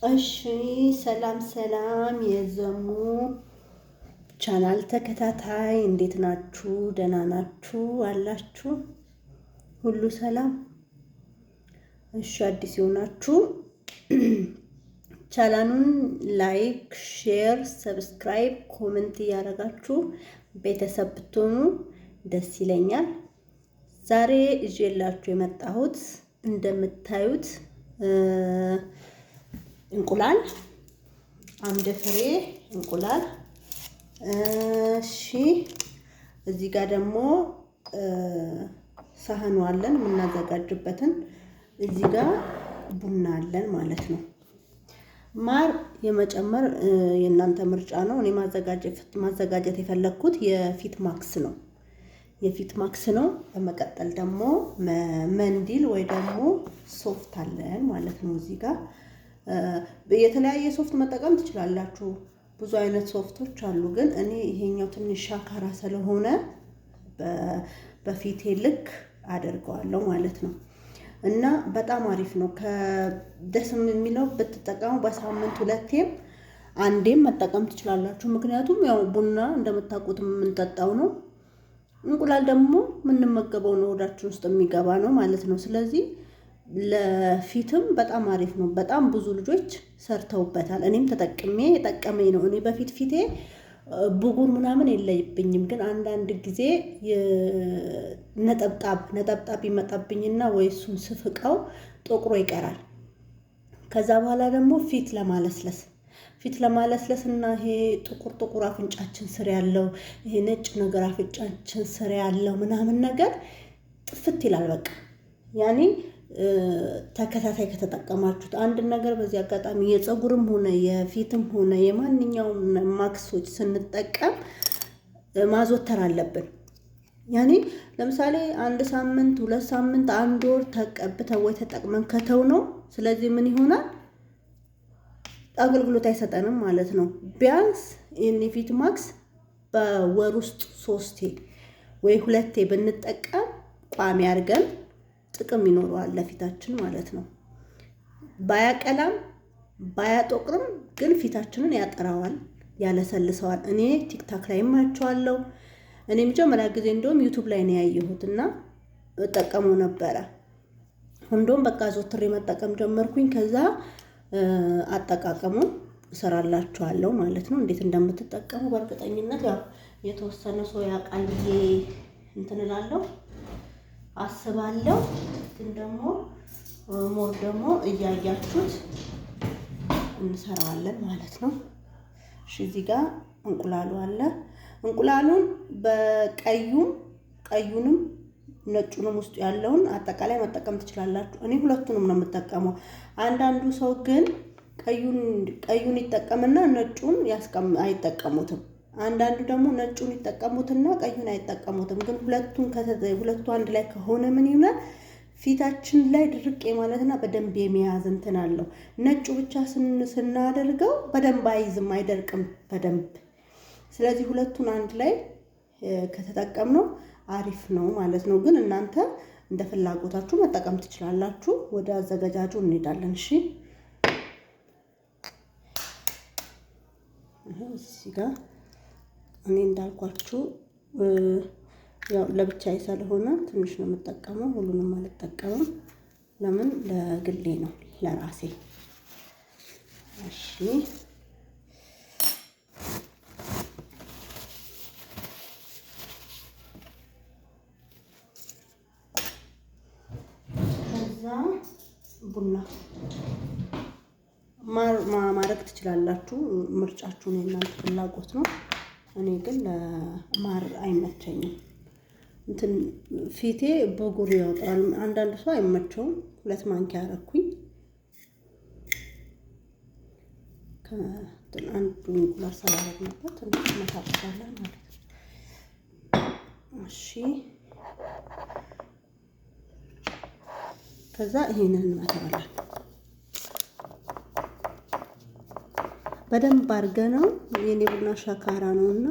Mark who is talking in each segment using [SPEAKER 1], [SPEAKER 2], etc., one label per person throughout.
[SPEAKER 1] እሺ ሰላም ሰላም የዘሙ ቻናል ተከታታይ እንዴት ናችሁ? ደህና ናችሁ አላችሁ? ሁሉ ሰላም? እሺ አዲስ የሆናችሁ ቻናሉን like፣ share፣ subscribe፣ comment እያደረጋችሁ ቤተሰብ ብትሆኑ ደስ ይለኛል። ዛሬ ይዤላችሁ የመጣሁት እንደምታዩት እንቁላል አንድ ፍሬ እንቁላል። እሺ እዚህ ጋር ደግሞ ሳህኑ አለን የምናዘጋጅበትን። እዚህ ጋር ቡና አለን ማለት ነው። ማር የመጨመር የእናንተ ምርጫ ነው። እኔ ማዘጋጀት የፈለግኩት የፊት ማክስ ነው። የፊት ማክስ ነው። በመቀጠል ደግሞ منديل ወይ ደግሞ ሶፍት አለን ማለት ነው። እዚህ ጋር የተለያየ ሶፍት መጠቀም ትችላላችሁ። ብዙ አይነት ሶፍቶች አሉ። ግን እኔ ይሄኛው ትንሽ ሻካራ ስለሆነ በፊቴ ልክ አደርገዋለሁ ማለት ነው። እና በጣም አሪፍ ነው። ከደስ የሚለው ብትጠቀሙ በሳምንት ሁለቴም አንዴም መጠቀም ትችላላችሁ። ምክንያቱም ያው ቡና እንደምታውቁት የምንጠጣው ነው። እንቁላል ደግሞ የምንመገበው ነው፣ ሆዳችን ውስጥ የሚገባ ነው ማለት ነው። ስለዚህ ለፊትም በጣም አሪፍ ነው። በጣም ብዙ ልጆች ሰርተውበታል። እኔም ተጠቅሜ የጠቀመኝ ነው። እኔ በፊት ፊቴ ብጉር ምናምን የለይብኝም፣ ግን አንዳንድ ጊዜ ነጠብጣብ ነጠብጣብ ይመጣብኝና ወይ እሱን ስፍቀው ጠቁሮ ይቀራል። ከዛ በኋላ ደግሞ ፊት ለማለስለስ እና ይሄ ጥቁር ጥቁር አፍንጫችን ስር ያለው፣ ይሄ ነጭ ነገር አፍንጫችን ስር ያለው ምናምን ነገር ጥፍት ይላል። በቃ ያኔ ተከታታይ ከተጠቀማችሁት አንድ ነገር። በዚህ አጋጣሚ የፀጉርም ሆነ የፊትም ሆነ የማንኛውም ማክሶች ስንጠቀም ማዘወተር አለብን። ያኔ ለምሳሌ አንድ ሳምንት፣ 2 ሳምንት፣ አንድ ወር ተቀብተን ወይ ተጠቅመን ከተው ነው። ስለዚህ ምን ይሆናል? አገልግሎት አይሰጠንም ማለት ነው። ቢያንስ ይህን የፊት ማክስ በወር ውስጥ ሶስቴ ወይ ሁለቴ ብንጠቀም ቋሚ አድርገን ጥቅም ይኖረዋል ለፊታችን ማለት ነው። ባያቀላም ባያጠቁርም ግን ፊታችንን ያጠራዋል፣ ያለሰልሰዋል። እኔ TikTok ላይም አይቼዋለሁ። እኔ መጀመሪያ ጊዜ እንደውም YouTube ላይ ነው ያየሁት እና እጠቀመው ነበረ። እንደውም በቃ ዘወትሬ መጠቀም ጀመርኩኝ። ከዛ አጠቃቀሙን እሰራላችኋለሁ ማለት ነው። እንዴት እንደምትጠቀሙ በእርግጠኝነት ያው የተወሰነ ሰው ያውቃል ብዬ እንትን እላለሁ አስባለሁ። ግን ደግሞ more ደግሞ እያያችሁት እንሰራዋለን ማለት ነው። እሺ እዚህ ጋር እንቁላሉ አለ። እንቁላሉን በቀዩም ቀዩንም ነጩንም ውስጡ ያለውን አጠቃላይ መጠቀም ትችላላችሁ። እኔ ሁለቱንም ነው የምጠቀመው። አንዳንዱ ሰው ግን ቀዩን ቀዩን ይጠቀምና ነጩን አይጠቀሙትም። አንዳንዱ ደግሞ ነጩን ይጠቀሙትና ቀዩን አይጠቀሙትም። ግን ሁለቱ አንድ ላይ ከሆነ ምን ይሆናል? ፊታችን ላይ ድርቅ የማለትና በደንብ የመያዝ እንትን አለው። ነጩ ብቻ ስናደርገው በደንብ አይዝም፣ አይደርቅም በደንብ። ስለዚህ ሁለቱን አንድ ላይ ከተጠቀምነው አሪፍ ነው ማለት ነው። ግን እናንተ እንደ ፍላጎታችሁ መጠቀም ትችላላችሁ። ወደ አዘገጃጁ እንሄዳለን። እሺ እዚህ ጋር እኔ እንዳልኳችሁ ያው ለብቻዬ ስለሆነ ትንሽ ነው የምጠቀመው፣ ሁሉንም አልጠቀምም። ለምን ለግሌ ነው ለራሴ። እሺ ከዛ ቡና ማር ማድረግ ትችላላችሁ፣ ምርጫችሁን የእናንተ ፍላጎት ነው። እኔ ግን ለማር አይመቸኝም። እንትን ፊቴ ብጉር ያወጣል። አንዳንድ ሰው አይመቸውም። 2 ማንኪያ አረኩኝ። አንዱ እንቁላል ስላደረግንበት ትንሽ መታጥፋለን ማለት ነው። እሺ ከዛ ይሄንን እንመታዋለን። በደንብ አድርገነው፣ የኔ ቡና ሻካራ ነውና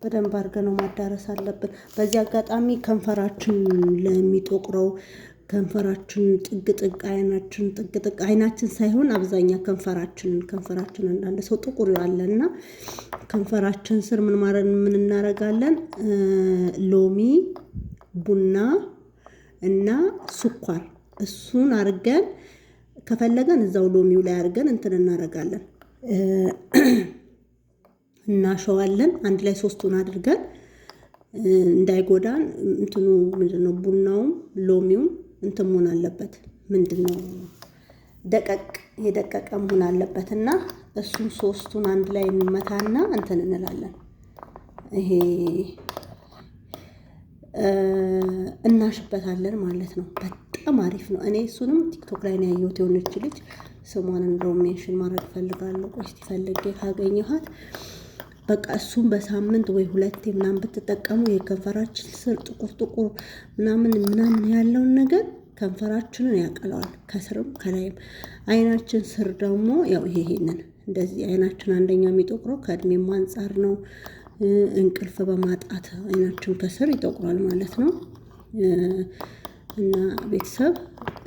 [SPEAKER 1] በደንብ አድርገነው ማዳረስ አለብን። በዚህ አጋጣሚ ከንፈራችን ለሚጠቁረው ከንፈራችን ጥግ ጥግ አይናችን ጥግ ጥግ አይናችን ሳይሆን አብዛኛ ከንፈራችን አንዳንድ ሰው ጥቁር ያለና ከንፈራችን ስር ምን ማረን ምን እናረጋለን? ሎሚ፣ ቡና እና ስኳር እሱን አርገን ከፈለገን እዛው ሎሚው ላይ አርገን እንትን እናረጋለን፣ እናሸዋለን። አንድ ላይ ሶስቱን አድርገን እንዳይጎዳን እንትኑ ምንድነው ቡናውም ሎሚውም እንትን መሆን አለበት። ምንድነው ደቀቅ የደቀቀ መሆን አለበት እና እሱን ሶስቱን አንድ ላይ እንመታና እንትን እንላለን። ይሄ እናሽበታለን ማለት ነው። በጣም አሪፍ ነው። እኔ እሱንም ቲክቶክ ላይ ነው ያየሁት። የሆነች ልጅ ስሟን እንደውም mention ማድረግ እፈልጋለሁ። ቆይ እስቲ ፈልጌ ካገኘኋት በቃ እሱን በሳምንት ወይ ሁለቴ ምናምን ብትጠቀሙ የከንፈራችን ስር ጥቁር ጥቁር ምናምን ምናምን ያለውን ነገር ከንፈራችንን ያቀለዋል። ከስርም ከላይም አይናችን ስር ደግሞ ያው ይሄንን እንደዚህ አይናችን አንደኛ የሚጠቁረው ከእድሜም አንፃር ነው። እንቅልፍ በማጣት አይናችን ከስር ይጠቁራል ማለት ነው። እና ቤተሰብ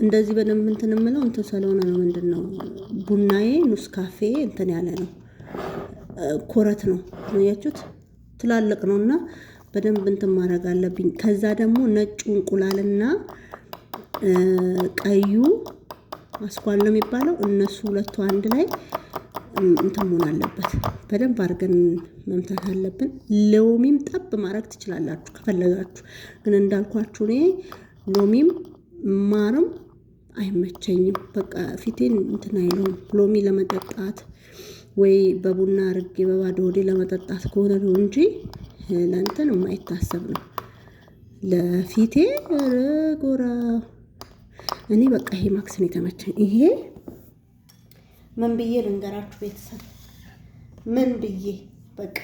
[SPEAKER 1] እንደዚህ በደንብ እንትን የምለው እንትን ስለሆነ ነው። ምንድነው ቡናዬ ኑስካፌ እንትን ያለ ነው፣ ኮረት ነው አያችሁት፣ ትላልቅ ነውና በደንብ እንትን ማድረግ አለብኝ። ከዛ ደግሞ ነጩ እንቁላልና ቀዩ አስኳል ነው የሚባለው፣ እነሱ ሁለቱ አንድ ላይ እንትን መሆን አለበት። በደንብ አድርገን መምታት አለብን። ሎሚም ጠብ ማድረግ ትችላላችሁ ከፈለጋችሁ። ግን እንዳልኳችሁ እኔ ሎሚም ማርም አይመቸኝም። በቃ ፊቴን እንትን አይለውም። ሎሚ ለመጠጣት ወይ በቡና አድርጌ በባዶ ሆዴ ለመጠጣት ከሆነ ነው እንጂ ለእንትን የማይታሰብ ነው። ለፊቴ ጎራ እኔ በቃ ይሄ ማክስ ነው የተመቸኝ። ይሄ ምን ብዬ ልንገራችሁ ቤተሰብ፣ ምን ብዬ በቃ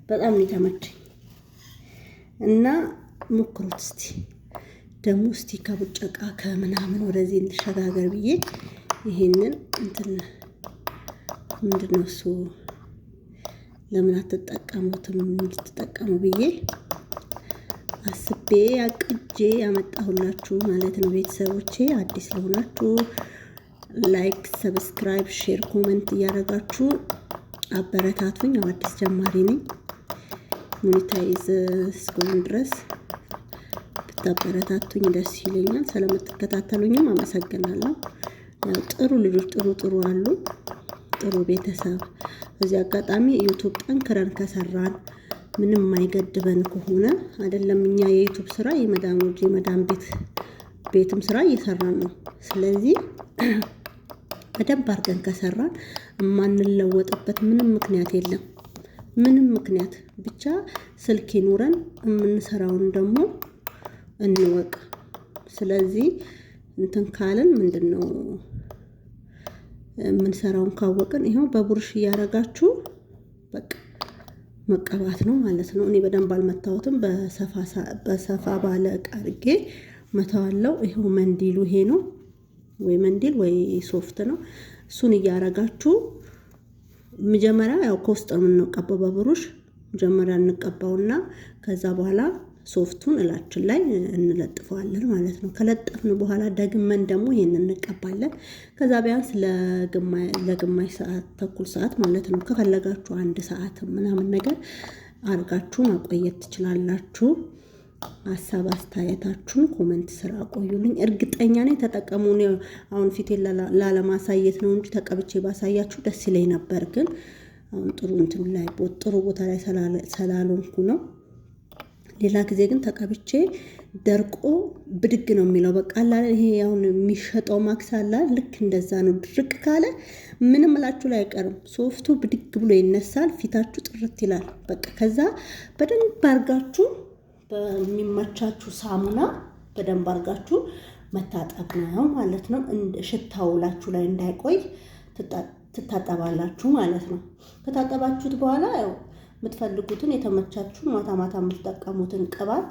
[SPEAKER 1] በጣም ነው የተመቸኝ እና ሞክሩት እስቲ። ደግሞ እስቲ ከቡጨቃ ከምናምን ወደዚህ እንሸጋገር ብዬ ይሄንን እንትን ምንድነው እሱ ለምን አትጠቀሙትም እንድትጠቀሙ ብዬ አስቤ አቅጄ ያመጣሁላችሁ ማለት ነው። ቤተሰቦቼ አዲስ ለሆናችሁ like፣ subscribe፣ share፣ comment እያደረጋችሁ አበረታቱኝ። ያው አዲስ ጀማሪ ነኝ። monetize እስከሆን ድረስ ብታበረታቱኝ ደስ ይለኛል። ስለምትከታተሉኝም አመሰግናለሁ። ያው ጥሩ ልጆች ጥሩ ጥሩ አሉ፣ ጥሩ ቤተሰብ። በዚህ አጋጣሚ ዩቱብ ጠንክረን ከሰራን ምንም የማይገድበን ከሆነ አይደለም እኛ የዩቱብ ስራ የመዳሞች የመዳም ቤትም ስራ እየሰራን ነው። ስለዚህ በደንብ አድርገን ከሰራን የማንለወጥበት ምንም ምክንያት የለም። ምንም ምክንያት ብቻ ስልክ ይኑረን፣ የምንሰራውን ደግሞ እንወቅ። ስለዚህ እንትን ካልን ምንድነው የምንሰራውን ካወቅን ይኸው በቡርሽ እያደረጋችሁ በቃ መቀባት ነው ማለት ነው። እኔ በደንብ አልመታሁትም። በሰፋ ባለ እቃ አድርጌ መታዋለሁ። ይኸው መንዲሉ ይሄ ነው፣ ወይ መንዲል ወይ ሶፍት ነው። እሱን እያረጋችሁ መጀመሪያ ያው ከውስጥ ነው የምንቀባው በብሩሽ መጀመሪያ እንቀባውና ከዛ በኋላ ሶፍቱን እላችን ላይ እንለጥፈዋለን ማለት ነው። ከለጠፍን በኋላ ደግመን ደግሞ ይሄንን እንቀባለን። ከዛ ቢያንስ ለግማሽ ሰዓት ተኩል ሰዓት ማለት ነው። ከፈለጋችሁ አንድ ሰዓት ምናምን ነገር አርጋችሁ ማቆየት ትችላላችሁ። ሀሳብ አስተያየታችሁን comment ስር አቆዩልኝ። እርግጠኛ ነኝ ተጠቀሙ። አሁን ፊቴን ላለማሳየት ነው እንጂ ተቀብቼ ባሳያችሁ ደስ ይለኝ ነበር፣ ግን አሁን ጥሩ እንትን ላይ ጥሩ ቦታ ላይ ስላልሆንኩ ነው። ሌላ ጊዜ ግን ተቀብቼ ደርቆ ብድግ ነው የሚለው። በቃ አላ ይሄ አሁን የሚሸጠው ማክስ አላ ልክ እንደዛ ነው። ድርቅ ካለ ምንም እላችሁ ላይ አይቀርም። ሶፍቱ ብድግ ብሎ ይነሳል። ፊታችሁ ጥርት ይላል። በቃ ከዛ በደንብ አርጋችሁ በሚመቻችሁ ሳሙና በደንብ አርጋችሁ መታጠብ ነው ማለት ነው። ሽታው ላችሁ ላይ እንዳይቆይ ትታጠባላችሁ ማለት ነው። ከታጠባችሁት በኋላ ያው የምትፈልጉትን የተመቻችሁ ማታ ማታ የምትጠቀሙትን ቅባት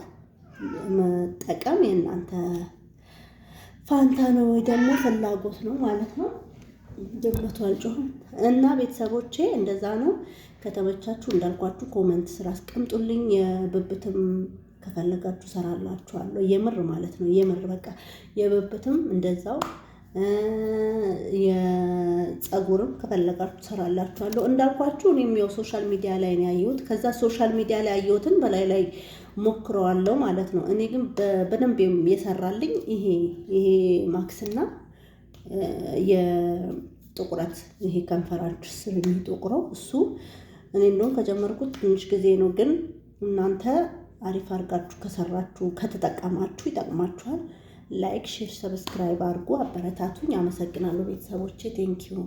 [SPEAKER 1] መጠቀም የእናንተ ፋንታ ነው ወይ ደግሞ ፍላጎት ነው ማለት ነው። ድመቱ አልጮህም እና ቤተሰቦቼ እንደዛ ነው። ከተመቻችሁ እንዳልኳችሁ comment ስር አስቀምጡልኝ። የብብትም ከፈለጋችሁ ሰራላችኋለሁ። የምር ማለት ነው። የምር በቃ የብብትም እንደዛው የፀጉርም ከፈለጋችሁ ሰራላችኋለሁ። እንዳልኳችሁ እኔም ያው social media ላይ ነው ያየሁት። ከዛ social media ላይ ያየሁትን በላይ ላይ ሞክረዋለሁ ማለት ነው። እኔ ግን በደንብ የሰራልኝ ይሄ ማክስና የጥቁረት ይሄ ከንፈራችሁ ስር የሚጠቁረው እሱ እኔ እንደውም ከጀመርኩት ትንሽ ጊዜ ነው፣ ግን እናንተ አሪፍ አድርጋችሁ ከሰራችሁ ከተጠቀማችሁ ይጠቅማችኋል። Like፣ share፣ subscribe አድርጉ፣ አበረታቱኝ። አመሰግናለሁ ቤተሰቦቼ። Thank you።